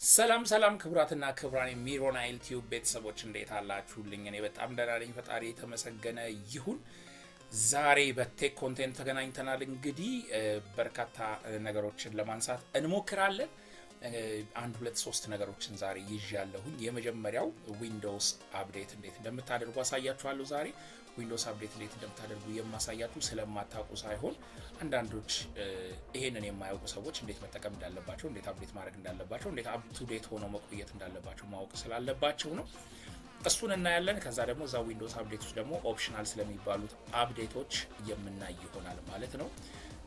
ሰላም ሰላም ክቡራትና ክቡራን የሚሮናይል ቲዩብ ቤተሰቦች፣ እንዴት አላችሁልኝ? እኔ በጣም ደህና ነኝ፣ ፈጣሪ የተመሰገነ ይሁን። ዛሬ በ tech content ተገናኝተናል። እንግዲህ በርካታ ነገሮችን ለማንሳት እንሞክራለን። አንድ፣ ሁለት፣ ሶስት ነገሮችን ዛሬ ይዣለሁኝ። የመጀመሪያው Windows update እንዴት እንደምታደርጉ አሳያችኋለሁ። ዛሬ Windows update እንዴት እንደምታደርጉ የማሳያችሁ ስለማታውቁ ሳይሆን አንዳንዶች ይሄንን የማያውቁ ሰዎች እንዴት መጠቀም እንዳለባቸው፣ እንዴት update ማድረግ እንዳለባቸው፣ እንዴት up to date ሆነው መቆየት እንዳለባቸው ማወቅ ስላለባቸው ነው። እሱን እናያለን። ከዛ ደግሞ እዛ Windows update ውስጥ ደግሞ optional ስለሚባሉት update ኦች የምናይ ይሆናል ማለት ነው።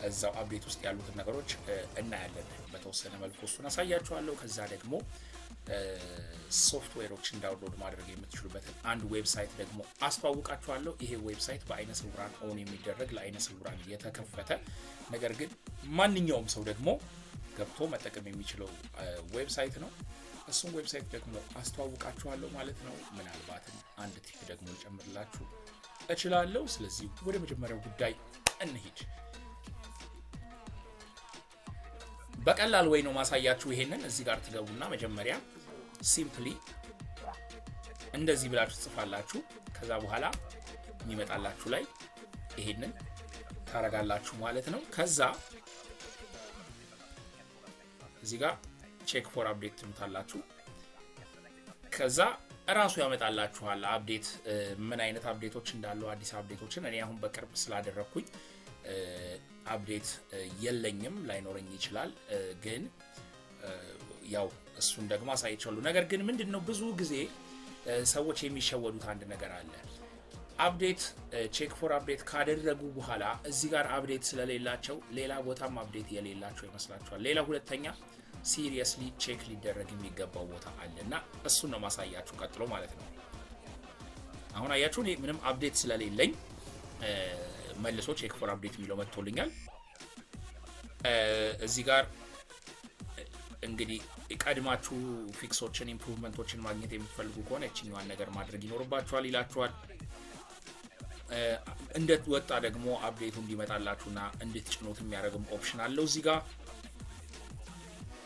እዛው update ውስጥ ያሉትን ነገሮች እናያለን በተወሰነ መልኩ፣ እሱን አሳያችኋለሁ። ከዛ ደግሞ software ኦችን download ማድረግ የምትችሉበትን አንድ website ደግሞ አስተዋውቃችኋለሁ። ይሄ website በአይነ ስውራን own የሚደረግ፣ ለአይነ ስውራን የተከፈተ፣ ነገር ግን ማንኛውም ሰው ደግሞ ገብቶ መጠቀም የሚችለው website ነው። እሱን website ደግሞ አስተዋውቃችኋለሁ ማለት ነው። ምናልባትም አንድ tip ደግሞ ልጨምርላችሁ እችላለሁ። ስለዚህ ወደ መጀመሪያው ጉዳይ እንሂድ። በቀላል way ነው ማሳያችሁ። ይሄንን እዚህ ጋር ትገቡና መጀመሪያ simply እንደዚህ ብላችሁ ትጽፋላችሁ። ከዛ በኋላ የሚመጣላችሁ ላይ ይሄንን ታረጋላችሁ ማለት ነው። ከዛ እዚህ ጋር check for update ትሉታላችሁ። ከዛ እራሱ ያመጣላችኋል update፣ ምን አይነት update ኦች እንዳሉ፣ አዲስ update ኦችን። እኔ አሁን በቅርብ ስላደረግኩኝ update የለኝም፣ ላይኖረኝ ይችላል። ግን ያው እሱን ደግሞ አሳይቻለሁ። ነገር ግን ምንድን ነው፣ ብዙ ጊዜ ሰዎች የሚሸወዱት አንድ ነገር አለ። Update፣ check for update ካደረጉ በኋላ እዚህ ጋር update ስለሌላቸው ሌላ ቦታም update የሌላቸው ይመስላቸዋል። ሌላ ሁለተኛ seriously check ሊደረግ የሚገባው ቦታ አለ እና እሱን ነው ማሳያችሁ ቀጥሎ ማለት ነው። አሁን አያችሁ፣ እኔ ምንም update ስለሌለኝ መልሶ check for update የሚለው መጥቶልኛል። እዚህ ጋር እንግዲህ ቀድማችሁ fix ኦችን፣ improvement ኦችን ማግኘት የምትፈልጉ ከሆነ ይችኛዋን ነገር ማድረግ ይኖርባችኋል ይላችኋል። እንደ ወጣ ደግሞ update ኡ እንዲመጣላችሁና እንድትጭኑት የሚያደርግም option አለው እዚህ ጋር።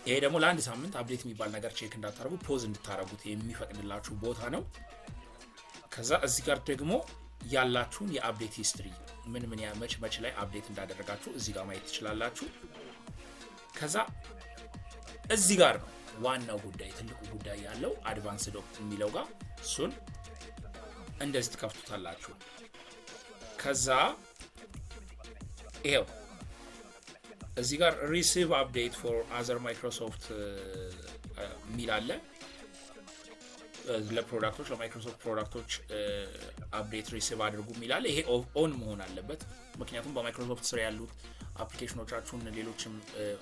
ይሄ ደግሞ ለአንድ ሳምንት update የሚባል ነገር check እንዳታደርጉ pause እንድታደርጉት የሚፈቅድላችሁ ቦታ ነው። ከዛ እዚህ ጋር ደግሞ ያላችሁን የ update history፣ ምን ምን መች መች ላይ update እንዳደረጋችሁ እዚህ ጋር ማየት ትችላላችሁ። ከዛ እዚህ ጋር ነው ዋናው ጉዳይ፣ ትልቁ ጉዳይ ያለው፣ advanced የሚለው ጋር። እሱን እንደዚህ ትከፍቱታላችሁ። ከዛ ይሄው እዚህ ጋር receive update for other Microsoft የሚል አለ። ለ product ኦች፣ ለ Microsoft product ኦች update receive አድርጉ የሚል አለ። ይሄ on መሆን አለበት። ምክንያቱም በማይክሮሶፍት ስር ያሉት application ኦቻችሁን፣ ሌሎችም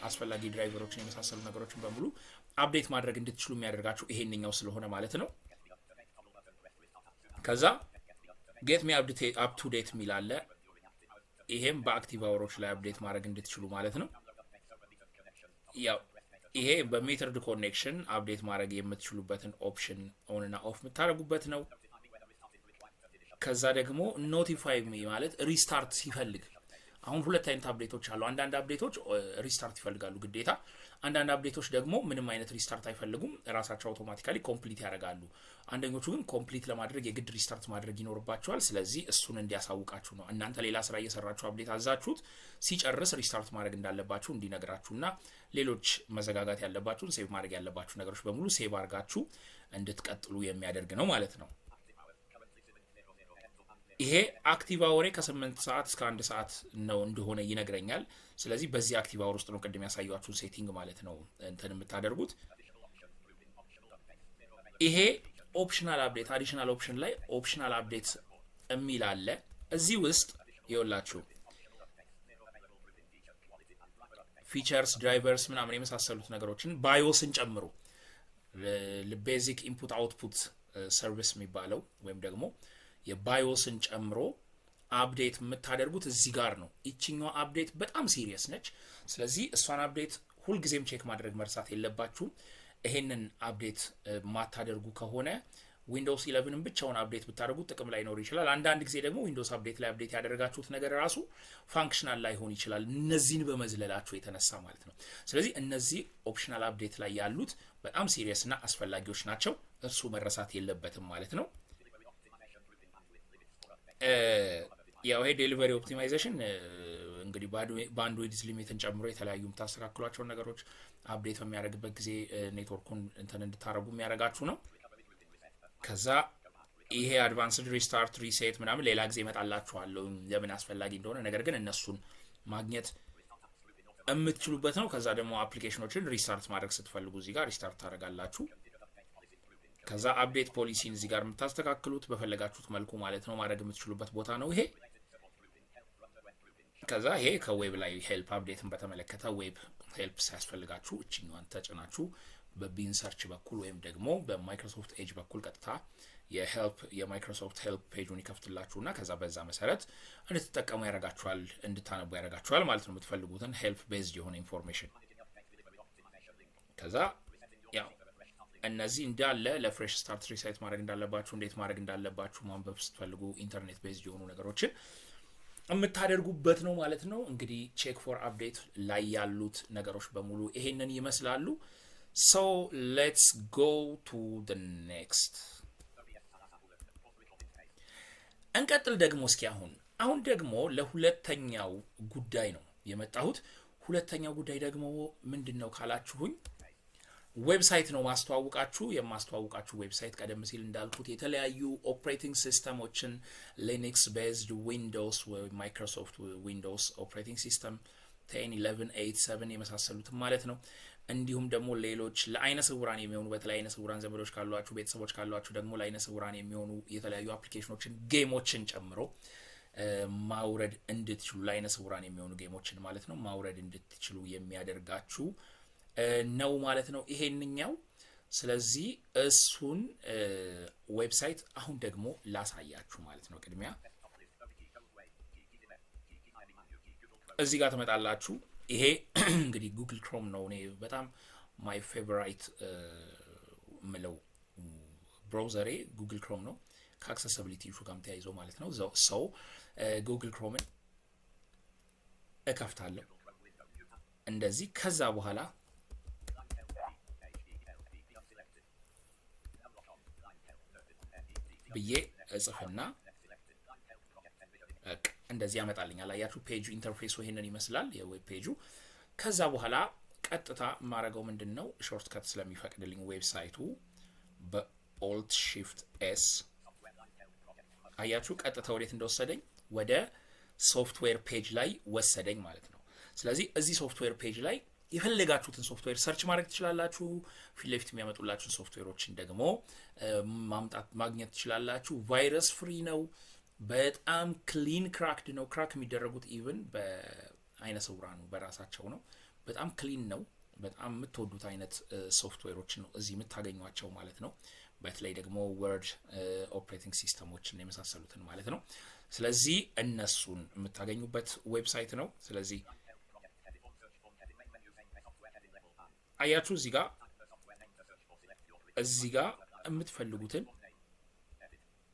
አስፈላጊ driver ኦችን የመሳሰሉ ነገሮችን በሙሉ update ማድረግ እንድትችሉ የሚያደርጋችሁ ይሄንኛው ስለሆነ ማለት ነው። ከዛ get me up to date የሚል አለ። ይሄም በ active hour ኦች ላይ update ማድረግ እንድትችሉ ማለት ነው። ያው ይሄ በ metered connection update ማድረግ የምትችሉበትን option on እና off የምታደርጉበት ነው። ከዛ ደግሞ notify me ማለት restart ሲፈልግ፣ አሁን ሁለት አይነት update ኦች አሉ። አንዳንድ update ኦች restart ይፈልጋሉ ግዴታ። አንዳንድ update ኦች ደግሞ ምንም አይነት restart አይፈልጉም፣ ራሳቸው automatically complete ያደርጋሉ። አንደኞቹ ግን complete ለማድረግ የግድ restart ማድረግ ይኖርባቸዋል። ስለዚህ እሱን እንዲያሳውቃችሁ ነው። እናንተ ሌላ ስራ እየሰራችሁ update አዛችሁት ሲጨርስ restart ማድረግ እንዳለባችሁ እንዲነግራችሁ እና ሌሎች መዘጋጋት ያለባችሁን፣ save ማድረግ ያለባችሁ ነገሮች በሙሉ save አድርጋችሁ እንድትቀጥሉ የሚያደርግ ነው ማለት ነው። ይሄ active hour ኤ ከ8 ሰዓት እስከ 1 ሰዓት ነው እንደሆነ ይነግረኛል። ስለዚህ በዚህ active hour ውስጥ ነው ቅድም ያሳየኋችሁን setting ማለት ነው እንትን የምታደርጉት። ይሄ optional update፣ additional option ላይ optional update የሚል አለ። እዚህ ውስጥ ይኸውላችሁ features፣ drivers ምናምን የመሳሰሉት ነገሮችን፣ BIOS ን ጨምሮ፣ basic input output service የሚባለው ወይም ደግሞ የ BIOS ን ጨምሮ update የምታደርጉት እዚህ ጋር ነው። ይችኛዋ update በጣም serious ነች። ስለዚህ እሷን update ሁልጊዜም check ማድረግ መርሳት የለባችሁም። ይሄንን update የማታደርጉ ከሆነ Windows 11ን ብቻውን update ብታደርጉት ጥቅም ላይኖር ይችላል። አንዳንድ ጊዜ ደግሞ Windows Update ላይ update ያደረጋችሁት ነገር ራሱ functional ላይሆን ይችላል፣ እነዚህን በመዝለላችሁ የተነሳ ማለት ነው። ስለዚህ እነዚህ optional update ላይ ያሉት በጣም serious እና አስፈላጊዎች ናቸው። እርሱ መረሳት የለበትም ማለት ነው። ያው ይሄ delivery optimization እንግዲህ bandwidth limit ን ጨምሮ የተለያዩ የምታስተካክሏቸውን ነገሮች update በሚያደርግበት ጊዜ ኔትወርኩን እንትን እንድታደርጉ የሚያደርጋችሁ ነው። ከዛ ይሄ advanced restart፣ reset ምናምን ሌላ ጊዜ እመጣላችኋለሁ ለምን አስፈላጊ እንደሆነ፣ ነገር ግን እነሱን ማግኘት የምትችሉበት ነው። ከዛ ደግሞ application ኖችን restart ማድረግ ስትፈልጉ እዚህ ጋር restart ታደርጋላችሁ። ከዛ update policy ን እዚህ ጋር የምታስተካክሉት በፈለጋችሁት መልኩ ማለት ነው ማድረግ የምትችሉበት ቦታ ነው ይሄ። ከዛ ይሄ ከ web ላይ help update ን በተመለከተ web help ሲያስፈልጋችሁ እችኛዋን ተጭናችሁ በ Bing search በኩል ወይም ደግሞ በ Microsoft Edge በኩል ቀጥታ የ help የ Microsoft help page ኡን ይከፍትላችሁና ከዛ በዛ መሰረት እንድትጠቀሙ ያደርጋችኋል፣ እንድታነቡ ያደርጋችኋል ማለት ነው፣ የምትፈልጉትን help based የሆነ information። ከዛ ያው እነዚህ እንዳለ ለ fresh start reset ማድረግ እንዳለባችሁ፣ እንዴት ማድረግ እንዳለባችሁ ማንበብ ስትፈልጉ internet based የሆኑ ነገሮችን የምታደርጉበት ነው ማለት ነው። እንግዲህ check for update ላይ ያሉት ነገሮች በሙሉ ይሄንን ይመስላሉ። So let's go to the next። እንቀጥል ደግሞ እስኪ። አሁን ደግሞ ለሁለተኛው ጉዳይ ነው የመጣሁት። ሁለተኛው ጉዳይ ደግሞ ምንድን ነው ካላችሁኝ website ነው ማስተዋውቃችሁ። የማስተዋውቃችሁ website ቀደም ሲል እንዳልኩት የተለያዩ operating system ኦችን Linux based፣ Windows ወይ Microsoft Windows operating system 10፣ 11፣ 8፣ 7 የመሳሰሉትን ማለት ነው። እንዲሁም ደግሞ ሌሎች ለአይነ ስውራን የሚሆኑ፣ በተለይ አይነ ስውራን ዘመዶች ካሏችሁ፣ ቤተሰቦች ካሏችሁ ደግሞ ለአይነ ስውራን የሚሆኑ የተለያዩ application ኖችን game ኦችን ጨምሮ ማውረድ እንድትችሉ፣ ለአይነ ስውራን የሚሆኑ game ኦችን ማለት ነው፣ ማውረድ እንድትችሉ የሚያደርጋችሁ ነው ማለት ነው ይሄንኛው። ስለዚህ እሱን website አሁን ደግሞ ላሳያችሁ ማለት ነው። ቅድሚያ እዚህ ጋር ትመጣላችሁ። ይሄ እንግዲህ Google Chrome ነው። እኔ በጣም my favorite ምለው browser ኤ Google Chrome ነው፣ ከ accessibility issue ጋርም ተያይዞ ማለት ነው። So Google Chrome ን እከፍታለሁ እንደዚህ። ከዛ በኋላ ብዬ እጽፍና እንደዚህ ያመጣልኛል። አያችሁ page ኡ interface ኡ ይሄንን ይመስላል የ web page ኡ። ከዛ በኋላ ቀጥታ የማደርገው ምንድን ነው? Shortcut ስለሚፈቅድልኝ website ኡ በ Alt Shift S አያችሁ ቀጥታ ወዴት እንደወሰደኝ፣ ወደ software page ላይ ወሰደኝ ማለት ነው። ስለዚህ እዚህ software page ላይ የፈለጋችሁትን software search ማድረግ ትችላላችሁ። ፊት ለፊት የሚያመጡላችሁን ሶፍትዌሮችን ደግሞ ማምጣት ማግኘት ትችላላችሁ። Virus free ነው። በጣም clean cracked ነው። Crack የሚደረጉት even በአይነ ስውራኑ በራሳቸው ነው። በጣም clean ነው። በጣም የምትወዱት አይነት ሶፍትዌሮችን ነው እዚህ የምታገኟቸው ማለት ነው። በተለይ ደግሞ Word operating system ኦችን የመሳሰሉትን ማለት ነው። ስለዚህ እነሱን የምታገኙበት website ነው። ስለዚህ አያችሁ እዚህ ጋር የምትፈልጉትን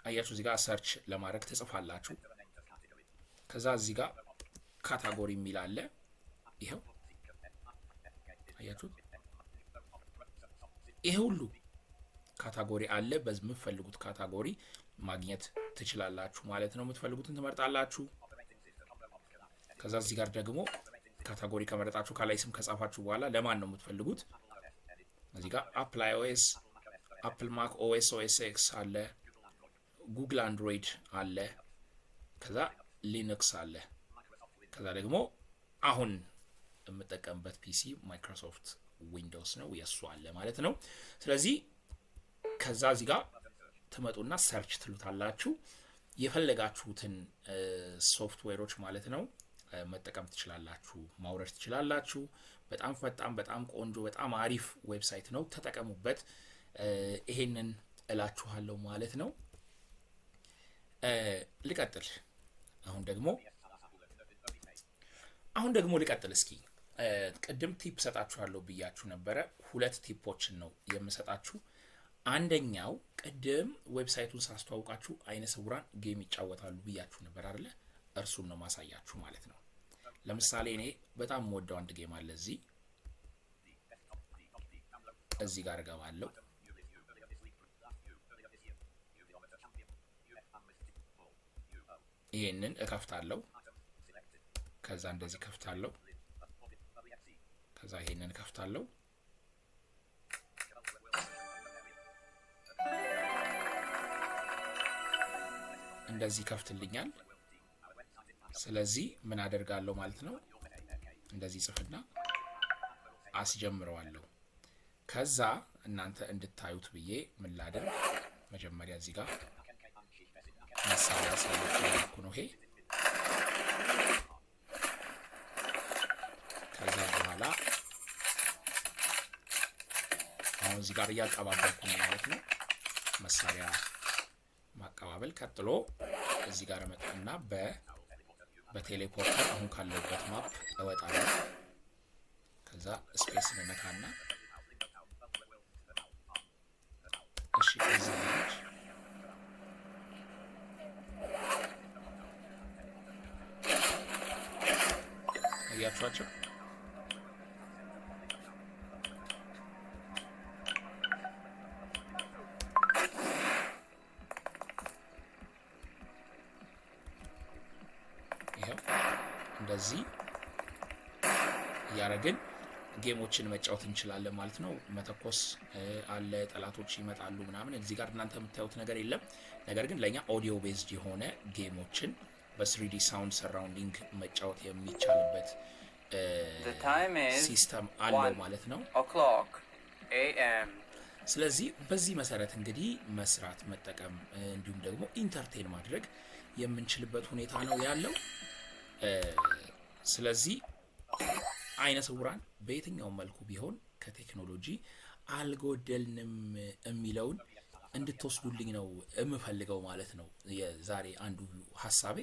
አያችሁ እዚህ ጋር search ለማድረግ ትጽፋላችሁ። ከዛ እዚህ ጋር category የሚል አለ። ይኸው አያችሁት? ይሄ ሁሉ category አለ። በምትፈልጉት category ማግኘት ትችላላችሁ ማለት ነው። የምትፈልጉትን ትመርጣላችሁ። ከዛ እዚህ ጋር ደግሞ category ከመረጣችሁ፣ ከላይ ስም ከጻፋችሁ በኋላ ለማን ነው የምትፈልጉት? እዚህ ጋር Apple iOS፣ Apple Mac OS፣ OS X አለ፣ Google Android አለ፣ ከዛ Linux አለ። ከዛ ደግሞ አሁን የምጠቀምበት PC Microsoft Windows ነው፣ የእሱ አለ ማለት ነው። ስለዚህ ከዛ እዚህ ጋር ትመጡና search ትሉታላችሁ። የፈለጋችሁትን ሶፍትዌሮች ማለት ነው መጠቀም ትችላላችሁ፣ ማውረድ ትችላላችሁ። በጣም ፈጣን፣ በጣም ቆንጆ፣ በጣም አሪፍ website ነው። ተጠቀሙበት። ይሄንን እላችኋለሁ ማለት ነው። ልቀጥል። አሁን ደግሞ ልቀጥል እስኪ። ቅድም tip ሰጣችኋለሁ ብያችሁ ነበረ። ሁለት tip ኦችን ነው የምሰጣችሁ። አንደኛው ቅድም website ኡን ሳስተዋውቃችሁ አይነ ስውራን game ይጫወታሉ ብያችሁ ነበር አይደለ? እርሱን ነው ማሳያችሁ ማለት ነው። ለምሳሌ እኔ በጣም የምወደው አንድ game አለ። እዚህ ጋር እገባለሁ። ይሄንን እከፍታለሁ። ከዛ እንደዚህ ከፍታለሁ። ከዛ ይሄንን እከፍታለሁ። እንደዚህ ከፍትልኛል። ስለዚህ ምን አደርጋለሁ ማለት ነው? እንደዚህ ጽፍና አስጀምረዋለሁ። ከዛ እናንተ እንድታዩት ብዬ ምን ላደርግ፣ መጀመሪያ እዚህ ጋር መሳሪያ select ያደረኩ ነው ይሄ። ከዛ በኋላ አሁን እዚህ ጋር እያቀባበልኩ ነው ማለት ነው። መሳሪያ ማቀባበል። ቀጥሎ እዚህ ጋር እመጣና በ teleporter አሁን ካለሁበት map እወጣለሁ። ከዛ space ነካና እሺ እዚህ ልሂድ። አያችኋቸው? ይኸው እንደዚህ እያደረግን game ኦችን መጫወት እንችላለን ማለት ነው። መተኮስ አለ፣ ጠላቶች ይመጣሉ ምናምን። እዚህ ጋር እናንተ የምታዩት ነገር የለም። ነገር ግን ለእኛ audio based የሆነ game ኦችን በ 3D sound surrounding መጫወት የሚቻልበት The time is system አለው 1 ማለት ነው። o'clock a.m. ስለዚህ በዚህ መሰረት እንግዲህ መስራት፣ መጠቀም እንዲሁም ደግሞ entertain ማድረግ የምንችልበት ሁኔታ ነው ያለው። ስለዚህ አይነ ስውራን በየትኛውም መልኩ ቢሆን ከቴክኖሎጂ አልጎደልንም የሚለውን እንድትወስዱልኝ ነው የምፈልገው ማለት ነው። የዛሬ አንዱ ሀሳቤ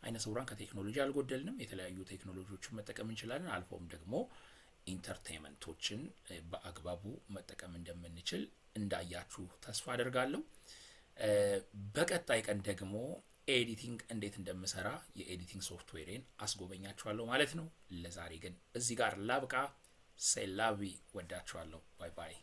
አይነ ስውራን ከቴክኖሎጂ አልጎደልንም፣ የተለያዩ ቴክኖሎጂዎችን መጠቀም እንችላለን። አልፎም ደግሞ entertainment ኦችን በአግባቡ መጠቀም እንደምንችል እንዳያችሁ ተስፋ አደርጋለሁ። በቀጣይ ቀን ደግሞ editing እንዴት እንደምሰራ የ editing software ኤን አስጎበኛችኋለሁ ማለት ነው። ለዛሬ ግን እዚህ ጋር ላብቃ። C'est la vie። ወዳችኋለሁ። Bye bye።